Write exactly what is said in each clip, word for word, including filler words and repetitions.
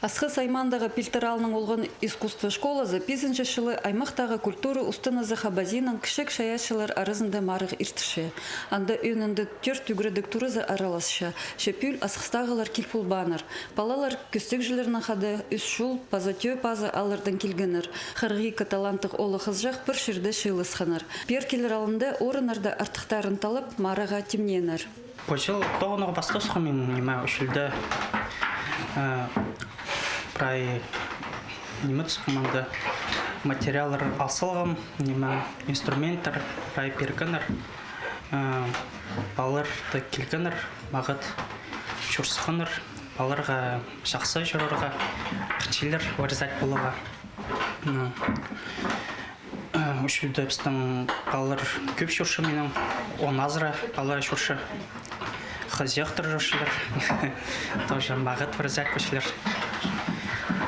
Асхыс аймаандағы Пилтір аалның олған искусство школазы пизінҷі чылы аймахтағы культура устаназы Хабазинаң кічіг чайаачылар аразында марығ иртірче. Анда ӧӧнінде тӧрт ӱгредіг туразы араласча, че пӱӱл Асхыстағылар кил полбааннар. Палалар кӧстегҷілернең хада Ӱс Чул паза Тӧӧ Пазы ааллардаң килгеннер. Хырых ікі таланттығ оолах-хызыҷах пір чирде чыылысханнар. Пеер килер алнында орыннарда артыхтарын таллап, марығға тимнееннер. Пу чыл тоғынарға пастасхам мин, ниме, Ӱс Чулда, э, прай, ниме, тусхам анда, материаллар ал салғам, ниме, инструменттер прай пиргеннер, э, палалар даа килгеннер, мағат чурсханнар, палаларға чахсы чурарға, хынчалар вырезать поларға. Ну. Э, Ӱс Чулда пістің палалар кӧп чӧрче минің, он азыра пала чӧрче. Хызыҷахтар чӧрчелер. Тоже мағат вырезать полчалар.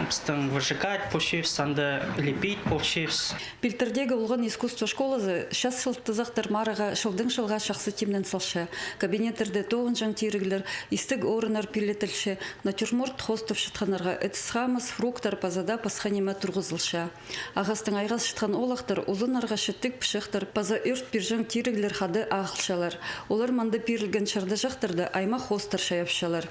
Пістің выжигать полчабыс, анда лепить полчабыс. Пилтірдегі олған искусство школазы час чылтызахтар марығға чылдаң чылға чахсы тимнен салча. Кабинеттерде тоғынҷаң тиріглер, истіг орыннар пилетілче, натюрморт хоостапчатханнарға ітіс-хамыс, фруктар паза даа пасха ниме турғызылча. Ағастаң айғасчатхан оолахтар узуннарға чіттіг пычахтар паза ӧрт пирҷең тиріглер хада ағылчалар. Олар мында пирілген чардыҷахтарны аймах хоостар чайапчалар.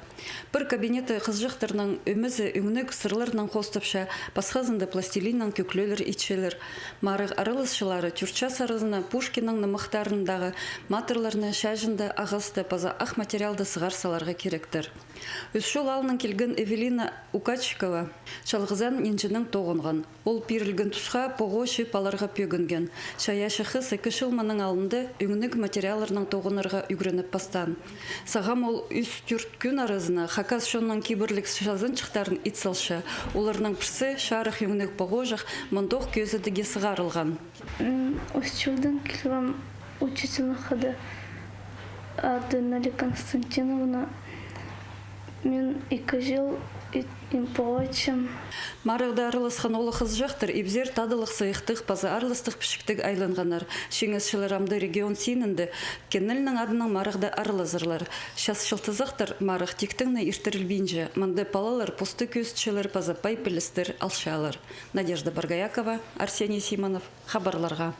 Пір кабинетте хызыҷахтарның ӧмезі ӱңнег сырларнаң хоостапча, пасхазында пластилиннең кӧклелер итчелер. Марығ араласчылары тӧрт час аразына Пушкиннің нымахтарындағы матырларны чааҷында ағасты паза ах материалды сығар саларға киректер. Ӱс Чул аалнаң килген Эвелина Укачикова чалғызаан нинҷенең тоғынған. Ол пирілген тусха поғо чіп аларға пӧгінген. Чайаачы хыс ікі чыл мының алнында ӱңнег материалларнаң тоғынарға ӱгреніп пастаан. Сағам ол ӱс-тӧрт кӱн аразына хакас чонның кибірліг чазанҷыхтарын ит салча. Оларның пірсі, чарых ӱңнег поғоҷах, мындох кӧзідігге сығарылған. М, Ӱс Чулдаң килгем, учительнің хада, ады Наля Константиновна. Мин ікі чыл ит-, ит поғоҷам. Марығда араласхан оолах-хызыҷахтар ибзер тадылығ сыйыхтығ паза аарластығ пічіктіг айланғаннар. Чиңісчілер амды регион синінде Кеннелнің адынаң марығда аралазарлар. Час чылтызахтар марығ тиктең не иртірілбинче. Мында палалар посты кӧзітчелер паза пай пілістер алчалар. Надежда Боргоякова, Арсений Симонов, хабарларға.